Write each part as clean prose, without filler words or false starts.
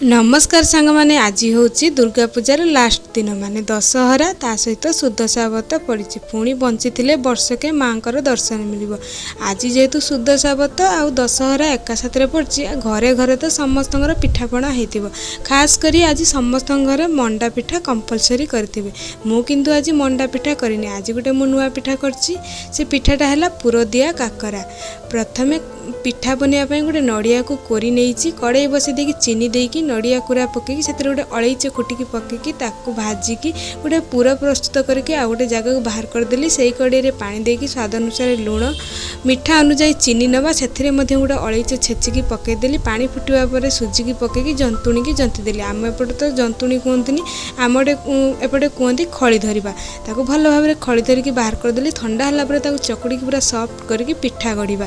ନମସ୍କାର ସାଙ୍ଗମାନେ, ଆଜି ହେଉଛି ଦୁର୍ଗା ପୂଜାର ଲାଷ୍ଟ ଦିନ, ମାନେ ଦଶହରା। ତା ସହିତ ସୁଦଶା ବ୍ରତ ପଡ଼ିଛି। ପୁଣି ବଞ୍ଚିଥିଲେ ବର୍ଷକେ ମାଆଙ୍କର ଦର୍ଶନ ମିଳିବ। ଆଜି ଯେହେତୁ ସୁଦଶା ବ୍ରତ ଆଉ ଦଶହରା ଏକା ସାଥିରେ ପଡ଼ିଛି, ଘରେ ଘରେ ତ ସମସ୍ତଙ୍କର ପିଠାପଣା ହେଇଥିବ। ଖାସ୍ କରି ଆଜି ସମସ୍ତଙ୍କ ଘରେ ମଣ୍ଡା ପିଠା କମ୍ପଲସରି କରିଥିବେ। ମୁଁ କିନ୍ତୁ ଆଜି ମଣ୍ଡା ପିଠା କରିନି। ଆଜି ଗୋଟେ ମୁଁ ନୂଆ ପିଠା କରିଛି। ସେ ପିଠାଟା ହେଲା ପୁରଦିଆ କାକରା। ପ୍ରଥମେ ପିଠା ବନେଇବା ପାଇଁ ଗୋଟେ ନଡ଼ିଆକୁ କୋରି ନେଇଛି। କଡ଼େଇ ବସେଇ ଦେଇକି, ଚିନି ଦେଇକି, ନଡ଼ିଆ କୁରା ପକେଇକି, ସେଥିରେ ଗୋଟେ ଅଳେଇଚ କୁଟିକି ପକେଇକି, ତାକୁ ଭାଜିକି ଗୋଟେ ପୁର ପ୍ରସ୍ତୁତ କରିକି ଆଉ ଗୋଟେ ଜାଗାକୁ ବାହାର କରିଦେଲି। ସେଇ କଡ଼େଇରେ ପାଣି ଦେଇକି ସ୍ୱାଦ ଅନୁସାରେ ଲୁଣ, ମିଠା ଅନୁଯାୟୀ ଚିନି ନେବା। ସେଥିରେ ମଧ୍ୟ ଗୋଟେ ଅଳେଇଚ ଛେଚିକି ପକେଇଦେଲି। ପାଣି ଫୁଟିବା ପରେ ସୁଜିକି ପକେଇକି ଜନ୍ତୁଣିକି ଜନ୍ତିଦେଲି। ଆମ ଏପଟେ ତ ଜନ୍ତୁଣି କୁହନ୍ତିନି, ଆମ ଏପଟେ କୁହନ୍ତି ଖଳି ଧରିବା। ତାକୁ ଭଲ ଭାବରେ ଖଳି ଧରିକି ବାହାର କରିଦେଲି। ଥଣ୍ଡା ହେଲା ପରେ ତାକୁ ଚକୁଡ଼ିକି ପୁରା ସଫ୍ଟ କରିକି ପିଠା ଗଢ଼ିବା।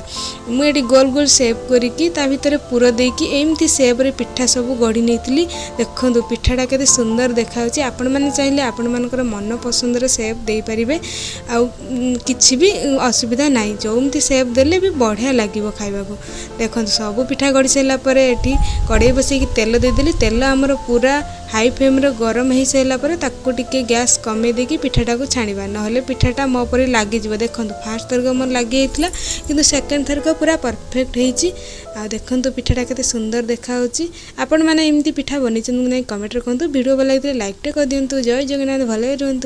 ମୁଁ ଏଠି ଗୋଲ ଗୋଲ ସେପ୍ କରିକି, ତା ଭିତରେ ପୁର ଦେଇକି, ଏମିତି ସେପ୍ରେ ପିଠା ସବୁ ଗଢ଼ି ନେଇଥିଲି। ଦେଖନ୍ତୁ, ପିଠାଟା କେତେ ସୁନ୍ଦର ଦେଖାଯାଉଛି। ଆପଣମାନେ ଚାହିଁଲେ ଆପଣମାନଙ୍କର ମନ ପସନ୍ଦର ସେପ୍ ଦେଇପାରିବେ, ଆଉ କିଛି ବି ଅସୁବିଧା ନାହିଁ। ଯେଉଁମିତି ସେପ୍ ଦେଲେ ବି ବଢ଼ିଆ ଲାଗିବ ଖାଇବାକୁ। ଦେଖନ୍ତୁ, ସବୁ ପିଠା ଗଢ଼ି ସାରିଲା ପରେ ଏଠି କଡ଼େଇ ବସେଇକି ତେଲ ଦେଇଦେଲି। ତେଲ ଆମର ପୁରା ହାଇ ଫ୍ଲେମ୍ରେ ଗରମ ହେଇସାରିଲା ପରେ ତାକୁ ଟିକେ ଗ୍ୟାସ୍ କମେଇ ଦେଇକି ପିଠାଟାକୁ ଛାଣିବା, ନହେଲେ ପିଠାଟା ମୋ ପରି ଲାଗିଯିବ। ଦେଖନ୍ତୁ, ଫାର୍ଷ୍ଟ ଥରକ ମୋର ଲାଗିଯାଇଥିଲା, କିନ୍ତୁ ସେକେଣ୍ଡ ଥରକ ପୁରା ପରଫେକ୍ଟ ହେଇଛି। ଆଉ ଦେଖନ୍ତୁ, ପିଠାଟା କେତେ ସୁନ୍ଦର ଦେଖାହେଉଛି। ଆପଣମାନେ ଏମିତି ପିଠା ବନେଇଛନ୍ତି କି ନାହିଁ, କମେଣ୍ଟରେ କୁହନ୍ତୁ। ଭିଡ଼ିଓ ଭଲ ଲାଗିଥିଲେ ଲାଇକ୍ଟେ କରିଦିଅନ୍ତୁ। ଜୟ ଜଗନ୍ନାଥ, ଭଲରେ ରୁହନ୍ତୁ।